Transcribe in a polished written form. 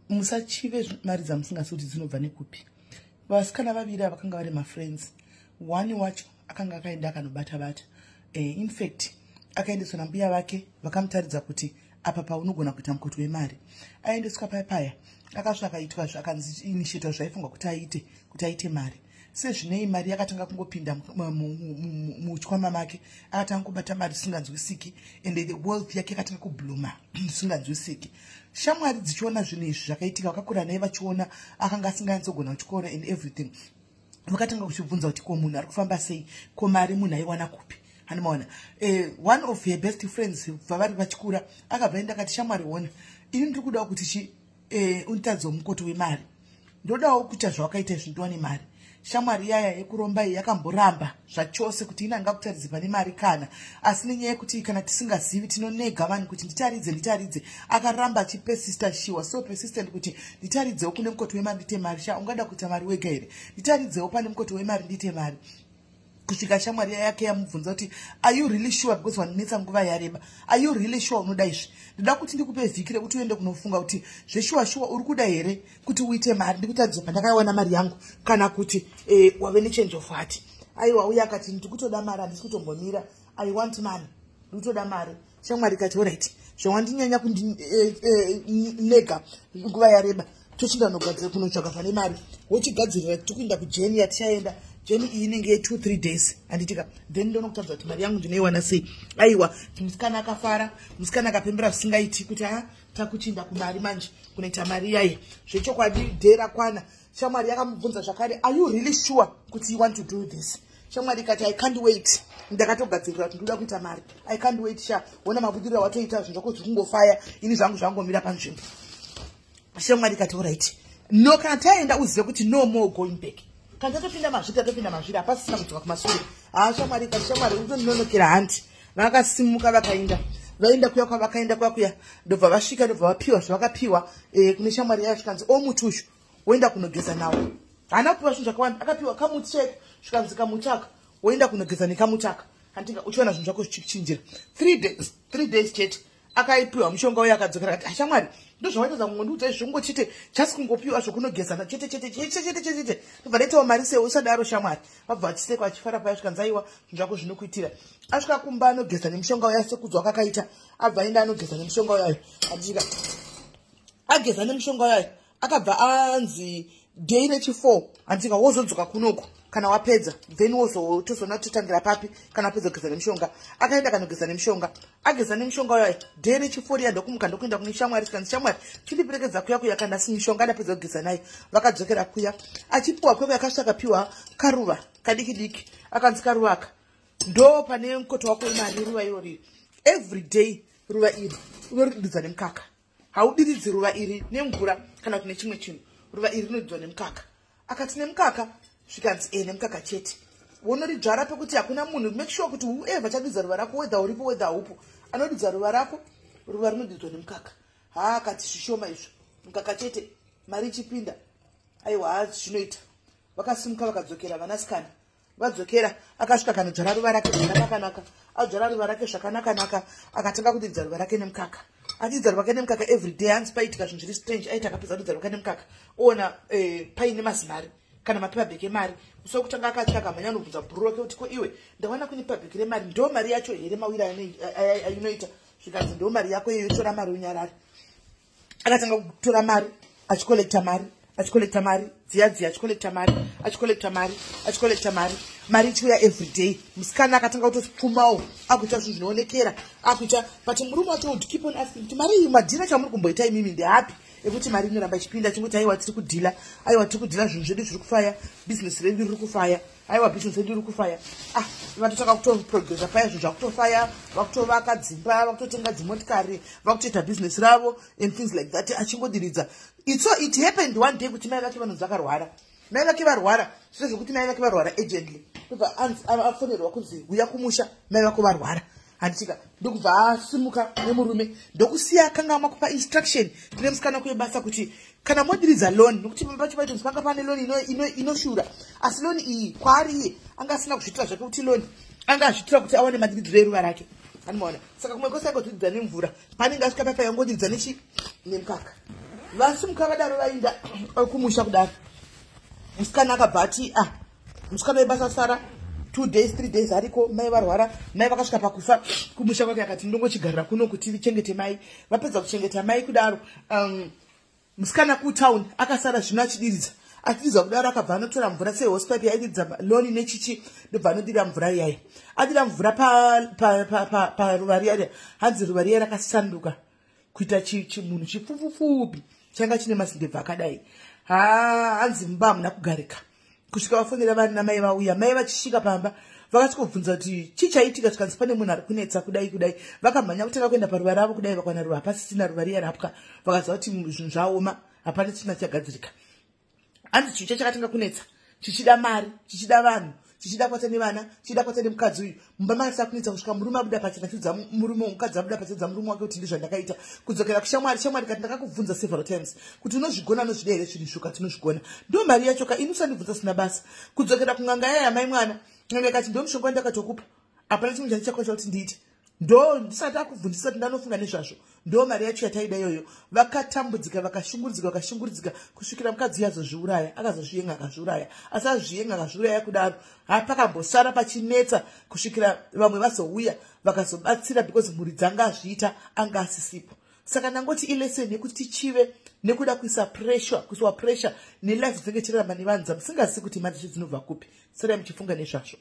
Musachive mari dzamusingazivi kuti dzinobva nekupi. Vasikana vaviri ava vakanga vari mafriends. One wacho akanga akaenda akanobata bata. In fact, akaendeswa nambuya vake, vakamutaridza kuti apa paunogona kuita mukoto wemari. Aendeswa paya paya, akasvika, akaitwa, akanzi initiatwa zvaifungwa kuti aite mari. Sezvinei, mari yakatanga kungopinda muchikwama make. Akatanga kubata mari zvisinganzwisiki, and the wealth yake yakatanga kublooma zvisinganzwisiki. Shamwari dzichiona zvinhu izvi zvakaitika, vakakura naye, vachiona akanga asinganyatsogona kuchikoro and everything, vakatanga kuchibvunza kuti, ko munhu ari kufamba sei? Ko mari munhu aiwana kupi? Hanimaona, one of her best friends vavari vachikura akabva enda akati, "Shamwari, ona, ini ndiri kudawo kuti chi unditadzewo mukoto wemari. Ndodawo kuita zvawakaita izvi, ndiwane mari." Shamwari yaya yekuromba iyi yakamboramba zvachose kuti ina angakutaridze pane mari kana, asi nenyaya yekuti kana tisingazivi tinonega vanhu kuti nditaridze, nditaridze, akaramba achipersista. She was so persistent kuti, "Nditaridzewo kune mukoto wemari, ndiite mari. Sha, ungada kuita mari wega here? Nditaridzewo pane mukoto wemari, ndiite mari." Kusvika shamwari yake yamubvunza kuti, "Are you really sure? Because wandinetsa nguva yareba. Are you really sure unoda izvi? Ndoda kuti ndikupe vhiki rekuti uende kunofunga kuti zveshuwa shuwa uri kuda here kuti uite mari, ndikutaridze pandakaiwana mari yangu, kana kuti wave nechange of heart." Aiwa, uye akati, "Ndiri kutoda mari, handisi kutombomira. I want money, ndiri kutoda mari." Shamwari ikati, "Alright, zvawandinyanya kundinega nguva yareba, tochinda nogadzira kunotsvaga pane mari. Wochigadzirira, tiri kuenda kujourney. Yatichaenda, journey iyi inenge ye2 3 days, handitika? Then ndonokutaridza kuti mari yangu ndinoiwana sei." Aiwa, musikana akafara, musikana akapembera zvisingaiti kuti a takuchinda kumari manje, kunoita mari yaye. Zvechokwadi, day rakwana, shamwari yakamubvunza zvakare, "Are you really sure kuti you want to do this?" Shamwari ikati, "I can't wait. Ndakatogadzirira kuti ndoda kuita mari. I can't wait. Sha, ona mabudiro awatoita, zvinhu zvako zviri kungofaya, ini zvangu zvangomira panzvimbo." Shamwari ikati, "Alright, no, kana taenda uzive kuti no more going back. Kana tatopinda mazviri, tatopinda mazviri, hapasisina kudzoka kumasure." Haa, shamwari ikati, "Shamwari, utondinonokera handi." Vakasimuka, vakaenda. Vaenda kuya kwavakaenda kuya kuya, ndobva vasvika, ndobva vapiwa zvavakapiwa. Kune shamwari yayo zvikanzi, "O muti uyu, woenda kunogeza nawo." Haana kupiwa zvinhu zvakawanda, akapiwa kamuti chaiko. Zvikanzi, "Kamuti aka, woenda kunogeza nekamuti aka, handinga uchiona zvinhu zvako zvichichinjira." 3 days, 3 days chete, akaipiwa mushonga uyo. Akadzokera akati, "Ashamwari, ndozvawaitadza kungondiudza izvongo chete, chasi kungopiwa zvokunogezana chete chete chete chete chete chete, ndobva ndaitawo mari sei? Usadaro, shamwari." Vabva vachiseka, vachifara paya. Zvikanzi, "Aiwa, zvinhu zvako zvinokuitira." Asvika kumba, anogeza nemushonga uya sekudzwa kakaita. Abva aenda, anogeza nemushonga uyayo, atika ageza nemushonga uyayo, akabva anzi, "Day rechi4, handika, wozodzoka kunoku kana wapedza, then wozotozoona totangira papi kana wapedza kugeza nemushonga." Akaenda kanogeza nemushonga. Ageza nemushonga uyayo, day rechi4 riya, ndokumuka, ndokuenda kune shamwari. Tikanzi, "Shamwari, chindiperekedza kuya kuya kana si mishonga ndapedza kugeza nayo." Vakadzokera kuya, achipiwa kuya kuya, akasvika akapiwa karuva kadiki diki. Akanzi, "Karuva aka ndo pane mukoto wako wemari. Ruva irori, every day ruva iri unoridiridza nemukaka. Haudiridzi ruva iri nemvura kana kuti nechimwe chinhu. Ruva iri rinodidzwa nemukaka." Akati, "Nemukaka?" Zvikanzi, "E, nemukaka chete. Wonoridzvara pekuti hakuna munhu. Make sure kuti whoever chadidza ruva rako, whether uripo, whether haupo, anodidza ruva rako. Ruva rinodidzwa nemukaka." Haa, akati, "Zvishoma izvo, mukaka chete, mari ichipinda." Aiwa, ha, zvinoita. Vakasimuka, vakadzokera vanasikana. Vadzokera, akasvika kanodzvara ruva rake zvakanakanaka. Adzvara ruva rake zvakanakanaka, akatanga kudiridza ruva rake nemukaka. Adiridza ruva rake nemukaka every day. Hanzi paitika zvinhu zviri strange. Aiti akapedza kudiridza ruva rake nemukaka, oona paine mazimari kana mapaper bag emari. Musi wekutanga akatya, akamhanya anobvunza bhuru rake kuti, "Ko iwe, ndawana kune paper bag remari, ndo mari yacho here mawiri ainoita?" Zvikanzi, "Ndo mari yako iyoyo, tora mari unyarare." Akatanga kutora mari, achicollecta mari, achicollecta mari dziya dziya, achicollecta mari, achicollecta mari, achicollecta mari, mari ichiuya everyday. Musikana akatanga kutopfumawo, akuita zvinhu zvinoonekera, akuita. But murume wacho would keep on asking kuti, "Mari iyi, madhira chamuri kumboita imimi ndeapi ekuti mari inoramba ichipinda?" Chingoti, "Aiwa, tiri kudhila, aiwa, tiri kudhila, zvinhu zvedu zviri kufaya, bhizinesi redu riri kufaya, aiwa, bhizinesi redu riri kufaya." Ah, vatotanga kutoprogressa paya, zvinhu zvakutofaya, vakutovaka dzimba, vakutotenga dzimotikari, vakutoita bhizinesi ravo and things like that, achingodiridza. So it happened one day kuti mai vake vanonzi vakarwara. Mai vake varwara zvise zvekuti mai vake varwara urgently. Ndobva afonerwa kunzi, "Uya kumusha, mai vako varwara," handitika? Ndokubva asimuka nemurume, ndokusiya kangamwa kupa instruction kune musikana kuebasa kuti kana modiridza lawn, nokuti pacho paitonzi panga pane lawn inoshura, asi lawn iyi kwaari iye anga asina kuzviitira zvake kuti lawn, anga azviitira kuti awane madiridziro eruva rake, animaona. Saka kumwe kwese angodiridza nemvura, panenge asvika papa yangodiridza nechi nemukaka. Vasimuka vadaro, vainda kumusha kudaro, musikana akabva ati, ah, musikana webasa sara 2 days, 3 days ariko. Mai varwara, mai vakasvika pakufa kumusha kwake. Akati, "Ndongochigarira kuno kuti tichengete mai." Vapedza kuchengeta mai kudaro, musikana kutown akasara zvino achidiridza. Achidiridza kudaro, akabva anotora mvura sehosepipe yaidiridza lawn nechichi, ndobva anodira mvura iyaya. Adira mvura paruva riya riya, hanzi ruva riya rakasanduka kuita chimunhu chipfupfupi changa chine mazindebvu akadai. Ha, hanzi mumba hamuna kugarika kusvika vafonera vari namai vauya. Mai vachisvika pamba, vakatobvunza kuti chii chaitika. Tikanzi pane munhu ari kunetsa kudai kudai. Vakamhanya kutanga kuenda paruva ravo kudai, vakawana ruva hapasisina, ruva riya rapwa. Vakaziva kuti zvinhu zvaoma, hapana chisina chagadzirika. Hanzi chinhu chachakatanga kunetsa, chichida mari, chichida vanhu, chichida kwata nevana, chichida kwata nemukadzi uyu. Mumba makatanga kunetsa kusvika murume abuda pachena achiudza murume, mukadzi abuda pachena, murume wake kuti ndizvandakaita. Kudzokera kushamwari, shamwari kati, "Ndakakubvunza several times kuti unozvigona, unozvida here zvinhu izvo?" Kati, "Unozvigona, ndo mari yacho ka, ini usandibvunza sina basa." Kudzokera kun'anga yaya mai mwana, n'anga ikati, "Ndo mushonga wandakatokupa, hapana chimwe chandichakwanisa kuti ndiite, ndo ndisati akubvunzisa kuti ndanofunga nezvazvo, ndo mari yacho yataida iyoyo." Vakatambudzika, vakashungurudzika, vakashungurudzika kusvikira mukadzi uyo azozviuraya. Akazozviyenga, akazviuraya. Asi azviyenga, akazviuraya kudaro, hapakambosara pachinetsa kusvikira vamwe vazouya vakazobatsira, because mhuri dzanga azviita anga asisipo. Saka ndangoti ilesson yekuti tichive nekuda kuisa pressure, kuiswa pressure nelife dzinenge chirarama nevanhu dzamusingazivi kuti mari dzacho dzinobva kupi. Sarai muchifunga nezvazvo.